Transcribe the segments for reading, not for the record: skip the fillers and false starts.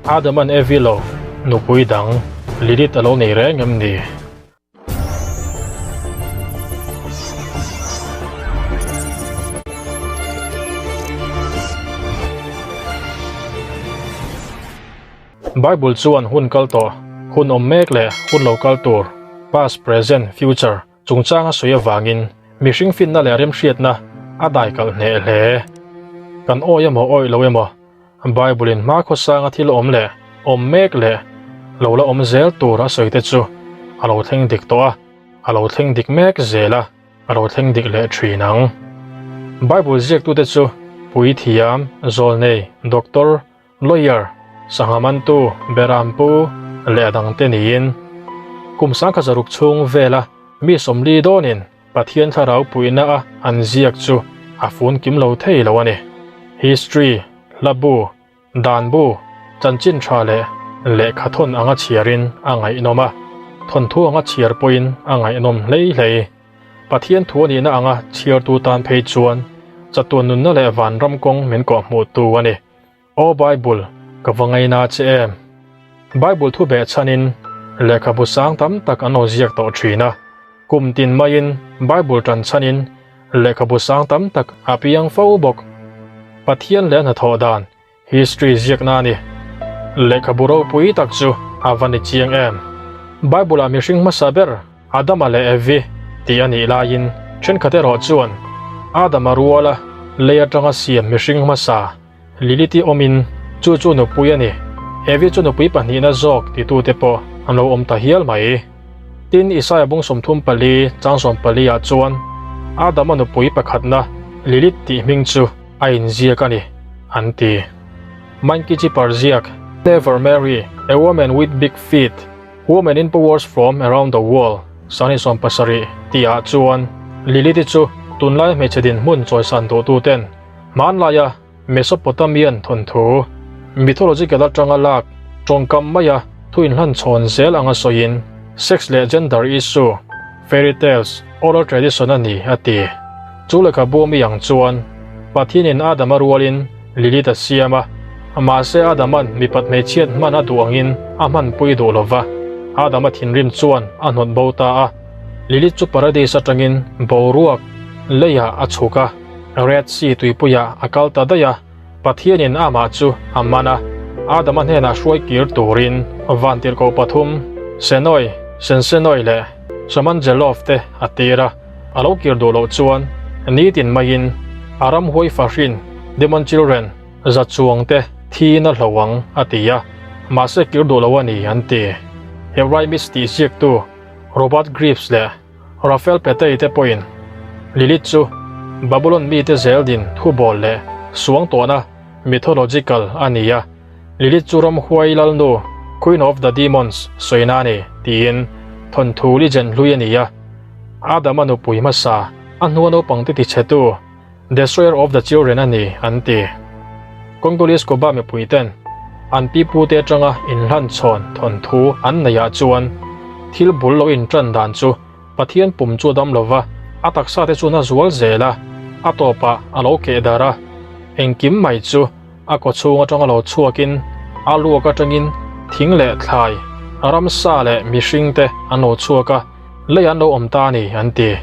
Adaman Evi lo nupui dang Lilith a lo nei reng em ni? Bible chuan hun kal tawh, hun awm mek leh hun lo kal tur, past, present, future, chungchang a sawi avangin mihring finna leh remhriatna a daikalh hneh hle. Kan awi emaw awih lo emaw, Bible-in hma khawsanga thil awm leh awm mek leh lo la awm zel tur a sawi te chu a lo thleng dik tawh a, a lo thleng dik mek zel a, a lo thleng dik leh thin ang. Bible ziaktute chu puithiam, zawlnei, doctor, lawyer, sangha mantu, berampu leh a dangte niin kum 1600 chhung vela mi 40 dawnin Pathian thlarau puihna a an ziak chu a fun kim lo thei lo a ni. History, hla bu, dan bu, chanchin tha leh lehkha thawn anga chhiarin a ngaihnawm a, thawnthu anga chhiar pawhin a ngaihnawm hlei hlei. Pathian thu a nihna anga chhiartu tan phei chuan chatuan nunna leh vanram kawng min kawhhmuhtu a ni. Aw Bible, ka va ngaina che em? Bible thu beh chhanin lehkhabu sang tam tak an lo ziak tawh thin a. Kum tin maiin Bible tan chhanin lehkhabu sang tam tak a piang fo bawk. Pathian leh a hnathawh dan, history ziakna a ni. Lehkhabu ropui tak chu a va ni chiang em? Bible-ah mihring hmasa ber Adama leh Evi tih a nih laiin thenkhat erawh chuan Adama ruala lei atanga siam mihring hmasa Lilith-i awmin chu chu nupui a ni. Evi chu nupui pahnihna zawk titute pawh an lo awm ta hial mai. Tin, Isaia bung 34 chang 14 ah chuan Adama nupui pakhatna Lilith tih hming chu a inziak a ni, an ti. Mankichi Parziak, Never Marry a Woman with Big Feet. Women in Powers from Around the World, 2017, tihah chuan Lilith-i chu tunlai hmeichhe dinhmun chawisan duhtuten hmanlaia Mesopotamian thawnthu, mythological atanga lak tawngkam maia thu inhlanchhawn zel anga sawiin sex leh gender issue, fairy tales, oral tradition a ni a ti. Chu lehkhabu mi ang chuan Pathianin Adama rualin Lilith a siam a, mahse Adaman mipat hmeichhiat hman a duh angin a hmanpui duh lo va, Adama thinrim chuan a hnawt bo ta a. Lilith chu Paradis atangin boruak leiah a chhuk a, Red Sea tuipuiah a kal ta daih a, Pathianin amah chu a man a, Adama hnenah hruai kir turin vantirhkoh pathum, Senoi, Sensenoi leh Samanjelov te a tir a. A lo kir duh loh chuan nitin maiin a ramhuai fahrin, demon children, za chuang te thiin a hlo ang a ti a, mahse kir duh lo a ni an ti. Hebraimist tih ziaktu Robert Greaves leh Raphael Petey te pawhin Lilith chu Babylon mite zeldin thubawl leh suangtuahna, mythological, a ni a, Lilith chu ramhuai lalnu, Queen of the Demons, sawina a ni, tiin thawnthu legend hlui a ni a. Adama nupui hmasa, a hnua naupang te tichhetu, Destroyer of the Children a ni, an ti. Congolese Koba mipuiten an pipute atanga inhlanchhawn thawnthu an neihah chuan thil bul lo intan dan chu Pathian pum chu a dam lo va, a taksa te chuan a zual zel a, a tawpah a lo keh darh a. Engkim mai chu a kawchhung atanga lo chhuakin a luak atangin thing leh thlai, ramsa leh mihring te an lo chhuak a, lei an lo awm ta a ni, an ti.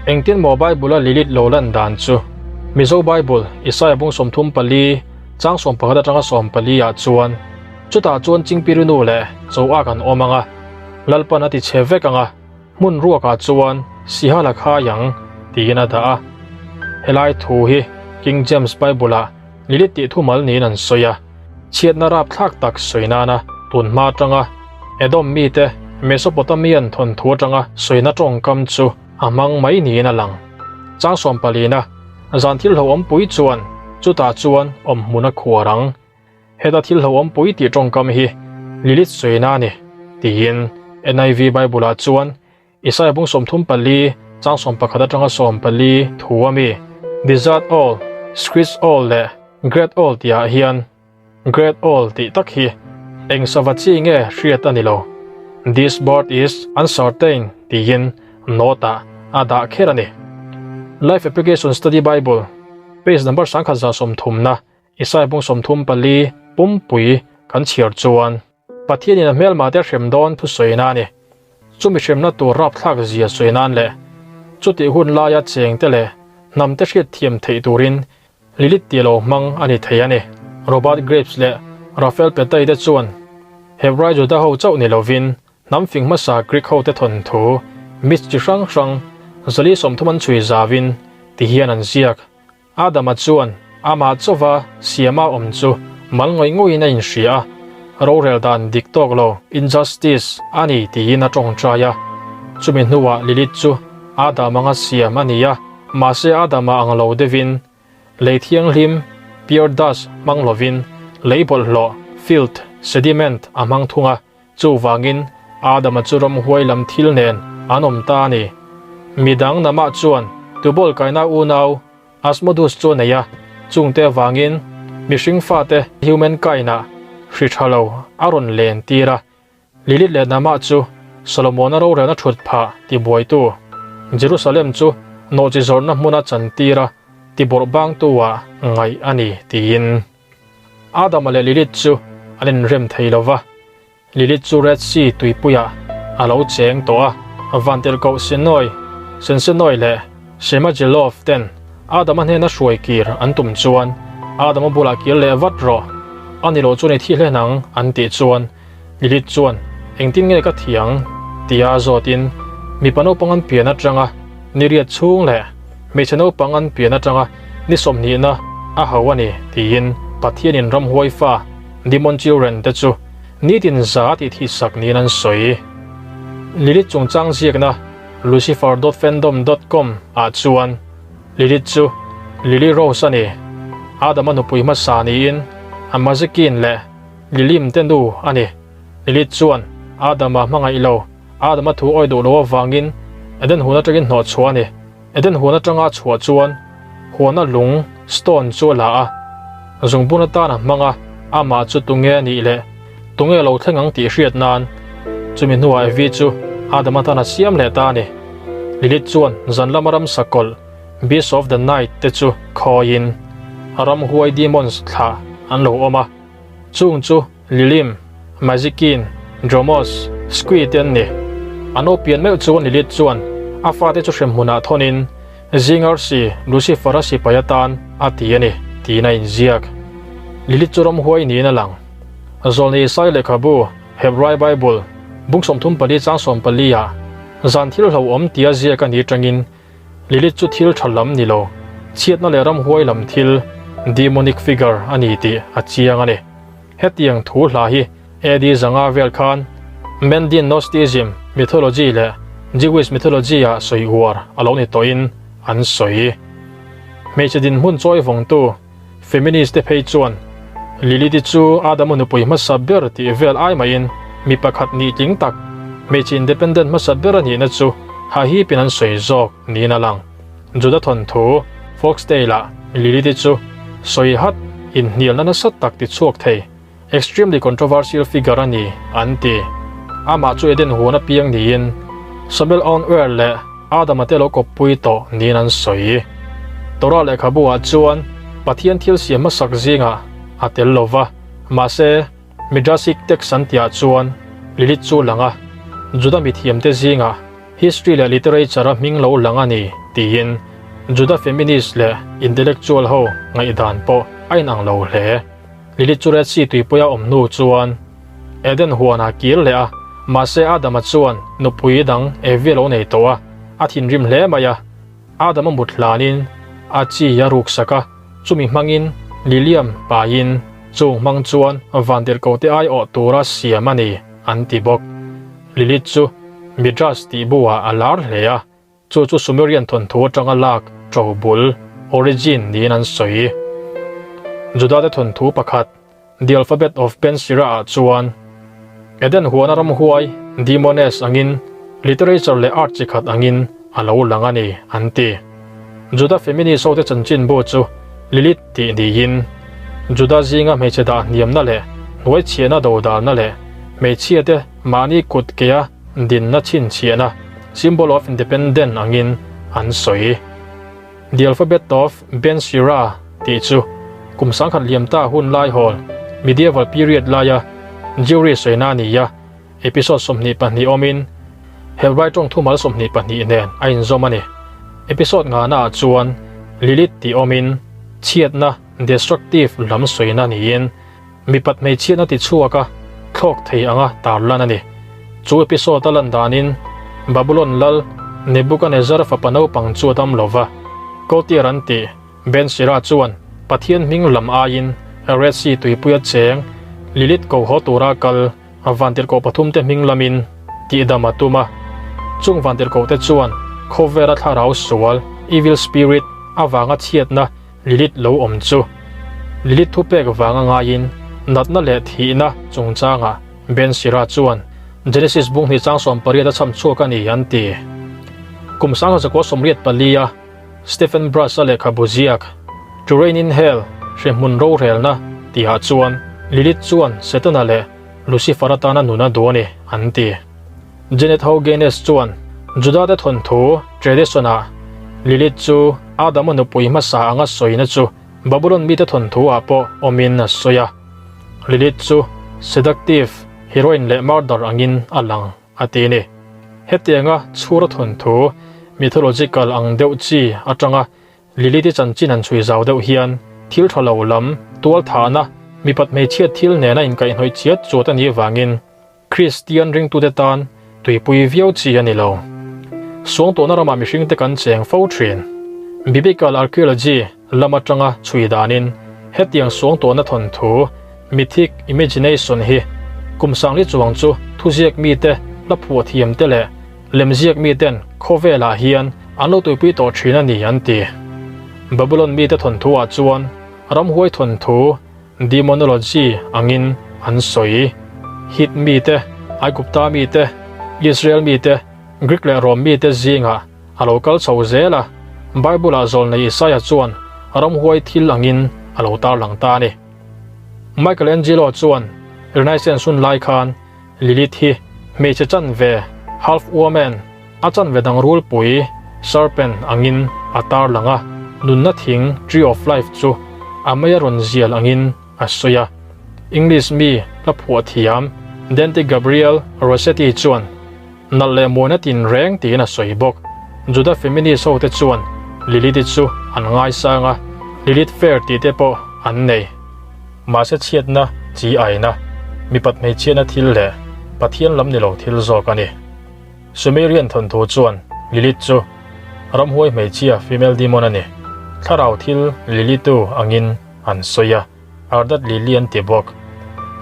Engtin maw Bible-a Lilith lo lan dan chu? Mizo Bible, Isaia bung 34, chang 11 atanga 14 ah chuan, Chutah chuan Chingpirinu leh Choak an awm ang a, Lalpan a ti chhe vek ang a, hmun ruakah chuan Siha la khai ang, tiin a dah a. Helai thu hi King James Bible-ah Lilith tih thumal niin an sawi a, chhiatna rapthlak tak sawi nana tun hma atanga Edom mite Mesopotamian thawnthu atanga sawina tawngkam chu a hmang mai niin a lang. Chang sawmpalina zan thil hlauhawmpui chuan chutah chuan awmhmun a khuar ang. Heta thil hlauhawmpui tih tawngkam hi Lilith sawina a ni, tiin NIV Bible-ah chuan Isaia bung 34, chang 11 atanga 14 thu a mi, Desert Owl, Screech Owl leh Great Owl tihah hian Great Owl tih tak hi eng sava chi nge hriat a ni lo. This bird is uncertain tiin note-ah a dah kher a ni. Life Application Study Bible, page number 1130 na Isai bung 34, pumpui. kan chhiar chuan Pathianin a hmelmate hrem dawn thusawi na a ni. Chumi hremna tur rapthlak zia sawi nan leh chutih hun laia chengte leh hnamte hriatthiam theih turin Lilith tih lo hmang a ni thei a ni. Robert Graves leh Raphael Pettai te chuan Hebrai Juda ho chauh ni lovin hnam fing hmasa Greek hote thawnthu myths chi hrang hrang 430 an chhui zauin ti hian an ziak. Adama chuan amah chauva siama awm chu mal ngawih ngawhin a inhria a, rorel dan dik tawk lo, injustice, a ni tiin a tawngtai a. Chumi hnuah Lilith chu Adam anga siam a ni a, mahse Adama ang lo deuhin lei thianghlim, pure dust, hmang lovin lei bawlhhlawh, filth, sediment, a hmang thung a. Chuvangin, Adama chu ramhuai lam thil nen an awm ta a ni. Midang namah chuan Tubal kaina unau Asmodus chu a nei a, chungte avangin mihring fate humankind-ah hri tha lo a rawn len tir a. Lilith leh Namah chu Solomona rorelna thut phah tibuaitu Jerusalem chu nawhchi zawrhna hmuna chantir a tibawrhbangtu-ah ngaih a ni tiin. Adama leh Lilith chu an inrem thei lo va, Lilith chu Red Sea tuipuiah a lo cheng tawh a, Vantirhkoh Sinoy, Sensenoi leh Shemajilov ten Adama hnena hruai kir an tum chuan Adama bulah kir leh vat rawh, a ni loh chuan i thi hlen ang an tih chuan Lilith chuan engtin nge ka thi ang tia a zawtin mipa naupang an pian atanga niriat chhung leh Hmeichhe naupang an pian atanga ni sawmhnihna a ho a ni tiin Pathianin ramhuai fa, demon children, te chu nitin za tih thih sak niin an sawi. Lilith chungchang ziakna Lucifer dot fandom dot com ah chuan Lilith chu Lily Rose a ni. Adama nupui hmasa niin a Mazikin leh Lilim te nu a ni. Lilith chuan Adama hmangaih lo, Adama thu awi duh lo avangin Eden hun atangin hnawhchhuah a ni. Eden huan atanga chhuah chuan huana lung, stone, chu a la a, zungbun atan a hmang a, amah chu tunge a nih leh tunge lo thleng ang tih hriat nan chumi hnuah Evi chu Adam atan a siam leh ta a ni. Lilith chuan zan lama ramsa kawlh, beasts of the night, te chu khawiin ramhuai, demons, thlah an lo awm a, chung chu Lilim, Mazikin, Dromos, Squee te an ni. A naupian meuh chuan Lilith chuan a fate chu hremhmunah thawnin zing arsi Lucifer-a sipai atan a ti a ni tiin a inziak. Lilith chu ramhuai niin a lang. Zawlnei Isai lehkhabu, Hebrai Bible, bung 34 chang 14 ah zan thil hlauhawm tia ziak a ni atangin Lilith chu thil tha lam ni lo, chhiatna leh ramhuai lam thil, demonic figure, a ni tih a chiang a ni. Hetiang thu hla hi AD zanga vel khan Mandean Gnosticism mythology leh Jewish mythology ah sawi uar a lo ni tawhin an sawi. Hmeichhe dinhmun chawi vawngtu feminist te phei chuan Lilith-i chu Adama nupui hmasa ber tih vel ai maiin mi pakhat nih tling tak hmeichhe independent hmasa ber a nihna chu hahipin an sawi zawk niin a lang. Juda thawnthu Folktale-ah Lilith-i chu sawi hat inhnialna nasa tak ti chhuak thei, extremely controversial figure a ni, an ti. Amah chu Eden huan a piang niin Samuel Ownwer leh Adama te lo kawppui tawh niin an sawi. Torah lehkhabu-ah chuan Pathian thil siam hmasak zingah a tel lo va, mahse, Midrashic text an tihah chuan Lilith chu lang a, Juda mithiamte zingah History leh literature-a hming lo lang a ni tiin Juda feminist leh intellectual ho ngaihdan pawh a inang lo hle. Lilith chu Red Sea tuipuia awm hnu chuan Eden huanah kir leh a, mahse Adama chuan nupui dang Evi a lo nei tawh a, a thinrim hle mai a. Adama mut hlanin a chi a ruksak a, chumi hmangin Liliam paiin chung hmang chuan vantirhkohte aiawh tura siam a ni an ti bawk. Lilith chu Midrash tih buah a lar hle a, chu chu Sumerian thawnthu atanga lak ṭo bul, origin, niin an sawi. Judate thawnthu pakhat, The Alphabet of Ben Sira-ah chuan Eden huana ramhuai, demoness, angin literature leh art chi khat angin a lo lang a ni, an ti. Juda feminist hote chanchinbu chu Lilith tih niin Juda zinga hmeichhe dah hniamna leh hnuaichhiahna dodalna leh hmeichhiate mahni kut kea dinna chhinchhiahna, symbol of independent, angin an sawi. The Alphabet of Ben Sira tih chu kum 10,000 liam ta hun lai hawl. Medieval period laia Jewry sawina a ni a, episode 22 awmin Hebrai tawng thumal 22 nen a inzawm a ni. Episode ngana ah chuan Lilith tih awmin chhiatna, destructive, lam sawina niin mipat hmeichhiatna ti chhuak a thlawk thei anga tarlan a ni. Chu episode a lan danin Babulon lal Nebuchadnezzar fapa naupang chu a dam lo va, Courtier an tih Ben Sira chuan Pathian hming lam aiin Red Sea tuipuia cheng Lilith ko haw tura kal vantirhkoh pathumte hming lamin tihdam a tum a. Chung vantirhkohte chuan khawvela thlarau sual, evil spirit, avanga chhiatna Lilith lo awm chu Lilith thupek vanga ngaiin natna leh thihna chungchangah Ben Sira chuan Genesis bung hnih chang 18 a chham chhuak a ni an ti. Kum 1984 a Stephen Brush-a lehkhabu ziak To Reign in Hell, Hrehmun Rorelna, tihah chuan Lilith chuan Setana leh Lucifer atana nun a duh a ni, an ti. Janet Haugenes chuan Juda-te thawnthu tradition-ah Lilith chu Adama nupui hmasa anga sawina chu Babylon mite thawnthu-ah pawh awmin a sawi a. Lilith chu seductive, heroine leh murder angin a lang a ti a ni. Hetianga chhura thawnthu mythological ang deuh chi atanga Lilith-i chanchin an chhui zau deuh hian thil tha lo lam, tualthahna, mipat hmeichhiat thil nena inkaihhnawih chiat chuat a nih avangin Kristian ringtute tan tuipui viau chi a ni lo. Suangtuahna ramah mihringte kan cheng fo thin. Biblical archaeology lam atanga chhui danin hetiang suangtuahna thawnthu, mythic imagination, hi kum sangli chuang chu thuziak mite, hla phuah thiamte leh lemziak miten khawvelah hian an lo tuipui tawh thin a ni an ti. Babylon mite thawnthuah chuan ramhuai thawnthu, Demonology angin an sawi. Hit mite, Aigupta mite, Israel mite, Greek leh Rom mite zingah a lo kal chho zel a, Bible-ah zawlnei Isaia chuan ramhuai thil angin a lo tarlang ta a ni. Michelangelo chuan Renaissance hun lai khan Lilith hi hmeichhe chanve, half woman, A chanve dang rulpui, serpent, angin a tarlang a, nunna thing, tree of life, chu a mei a rawn zial angin a sawi a. English mi hla phuah thiam Dante Gabriel Rossetti chuan nalh leh mawina tinreng tiin a sawi bawk. Juda feminist ho te chuan Lilith-i chu an ngaisang a, Lilith Fair tih te pawh an nei. Mahse chhiatna, chi aina, mipat hmeichhiatna thil leh Pathian lam ni lo thil zawk a ni. Sumerian thawnthu chuan Lilith chu ramhuai hmeichhia female demon a ni. Thlarau thil Lilitu angin an sawi a, Ardat Lili an ti bawk.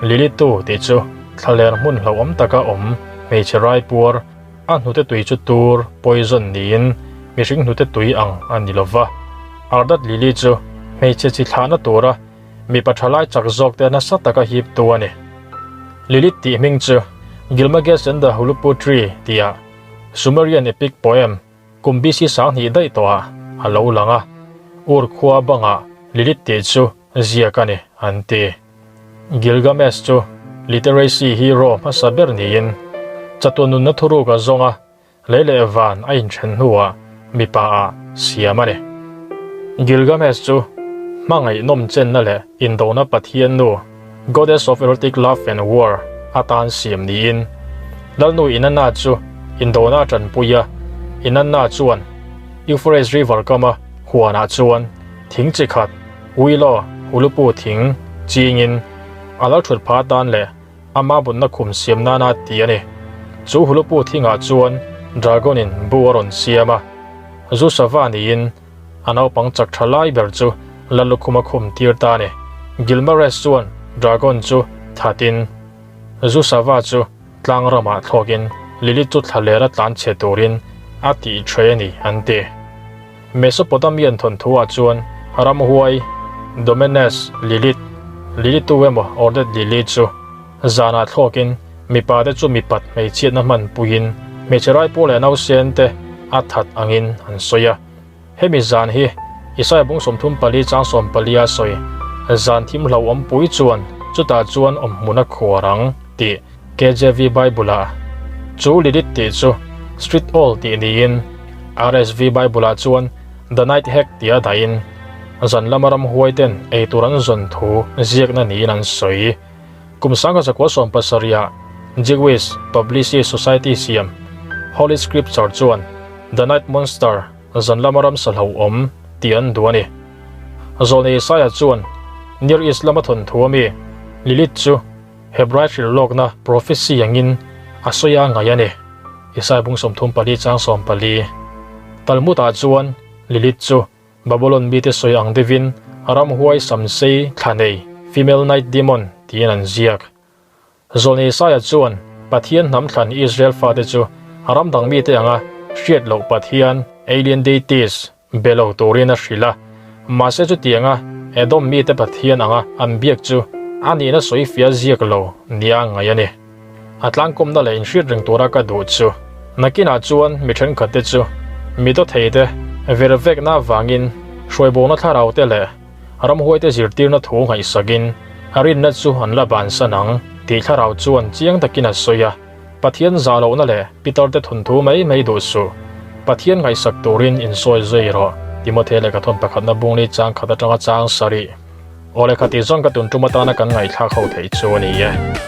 Lilitu tih chu thlaler hmun hlauhawm taka awm hmeichhe raipuar, a hnute tui chu tur, poison, niin mihring hnute tui ang a ni lova. Ardat Lili chu hmeichhe chi thlahna tura mipa thalai chak zawk te nasa taka hip tu a ni. Lilith tih hming chu Gilmagesh and the Hulupu Tree tihah Sumerian epic poem kum BC 2000 daih tawhah a lo lang a, Ur khua bangah Lilith tih chu ziak a ni an ti. Gilgamesh chu literacy hero hmasa ber niin chatuan nunna thuruk a zawng a, Lei leh van a inthen hnuah mipa ah siam a ni. Gilgamesh chu hmangaihnawm chenna leh indona pathian nu, Goddess of Erotic Love and War, atan siam niin, Lalnu Inanna chu indona a tanpui a, Inanna chuan Euphrates River kama huanah chuan thing chi khat, willow, hulupu thing, chingin a lal thut phah atan leh Ama bunna khum siam nana ti a ni. Chu hulupu thingah chuan Dragon in bu a rawn siam a. Zu sava niin a naupang chak tha lai ber chu Lallukhum a khum tir ta a ni. Gilmares chuan Dragon chu thatin zu sava chu tlang ramah thlawkin Lilith chu thlaler a tlan chhe turin a tih tha a ni an ti. Mesopotamian thawnthuah chuan ramhuai, Domenes, Lilith, Lilitu emaw Ordet Lili chu zanah thlawkin mipa te chu mipat hmeichhiatna hman puiin hmeichhe raipu leh nausen te a that angin an sawi a. Hemi zan hi Isaiah bung 34 chang 14 a sawi zan thim hlauhawm pui chuan chutah chuan awmhmun a khuar ang tih KJV Bible-ah chu Lilith tih chu Street Owl tih niin RSV Bible-ah chuan The Night Hag tia dahin. zan lama ramhuai ten ei tur an zawn thu ziakna niin an sawi. Kum 1970 ah Jewish Publicist Society siam Holy Scripture chuan The Night Monster, zan lama ramsa hlauhawm, tih an duh a ni. Zawlnei Isaiah chuan Near East lama thawnthu ami Lilith chu Hebrai hrilhlawkna prophecy angin a sawi a ngaih a ni. Isaiah bung 34 chang 14. Talmud-ah chuan Lilith chu Babylon mite sawi ang deuhin ramhuai samsei thla nei, female night demon, tiin an ziak. Zawlnei Isaiah chuan Pathian hnam thlan Israel fate chu ram dang mite anga hriat loh Pathian, alien deities, be lo turin a hrilh a. Mahse chutianga Edom mite Pathian anga an biak chu a nihna sawifiah ziak lo nia ngaih a ni. A tlangkawmna leh inhriat reng tura ka duh chu nakinah chuan mi thenkhatte chu mi dawtheite ver vekna avangin hruaibawhna thlaraute leh ramhuaite zirtirna thu ngaihsakin a rinna chu an la bansan ang tih thlarau chuan chiang takin a sawi a. Pathian zah lohna leh Peter-te thawnthu mai mai duh suh. Pathian ngaihsak turin insawi zui rawh, Timothea lehkhathawn pakhatna bungli chang khat atanga chang sarih. Aw lehkha tih zawng ka tun tum atana kan ngaihthlak ho theih chu a ni e.